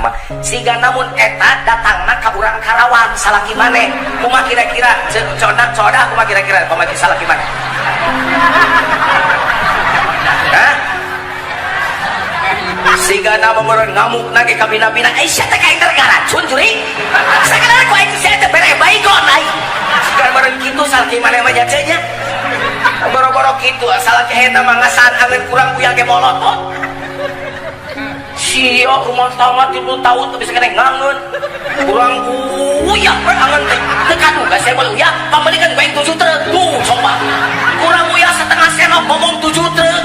mah. Siga namun eta datangna ka urang Karawang salaki maneh. Kumaha kira-kira codak codak kumaha kira-kira pamaki salaki maneh? Hah? Siga nama meureun ngamuk nage ka bina-bina, ai sia teh kaing racun jurig. Sakadar ku aing sia teh bere baygon aing. Siga meureun kitu salaki maneh mah nya. Boro-boro kitu salaki eta mah ngasaan angeun kurang uyah ge molotot. Sia rumah tangga 3 tahun teu bisa kena ngangeun. Kurang uyah we angeun teh. Teu kaduga saya moal uyah, pamelikan ku aing 7 truk. Tuh coba. Kurang uyah setengah sendok ngomong 7 truk.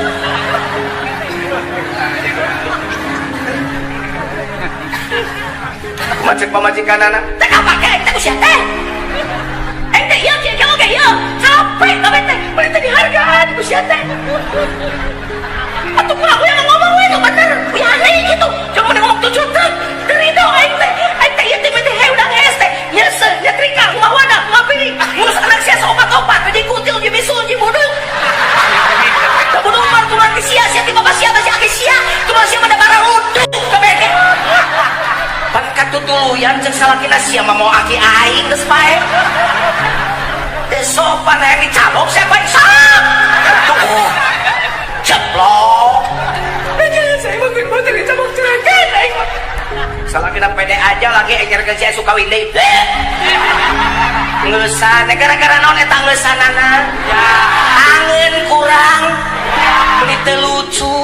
Macet pamajikanana teh kapake teh ku sia teh. Aing teh ieu kieu kieu oge ieu. Capek kabeh teh, meuni teh dihargaan ku sia teh. Atuh kurang uyah ngomong we nu bener. Uyah deui kitu. Jeung meuni ngomong 7 truk. Teu rido aing teh. Aing teh ieu teh teh udang hees teh. Nyeuseun, nyetrika, nguah wadah, nguah piring. Ngurus anak sia saopat-opat, jeung kutil, jeung bisul, jeung buduk. Da buduk mah turunan ke sia, sia ti bapak sia, sia ke sia. Turunan sia mah da bararuduk kabeh ge. Pan katutuluyan jeung salakina sia mah mau aki aing geus pae. Teu sopan hayang dicabok sia pae sok. Tuh. Jeblok. Saya mah geus motor dicabok cerekan aing mah. Salakina pede aja lagi enjerkeun sia suka kawin deui. Ngeusan gara-gara naon eta ngeusanana? Angeun kurang. Meuni teu lucu.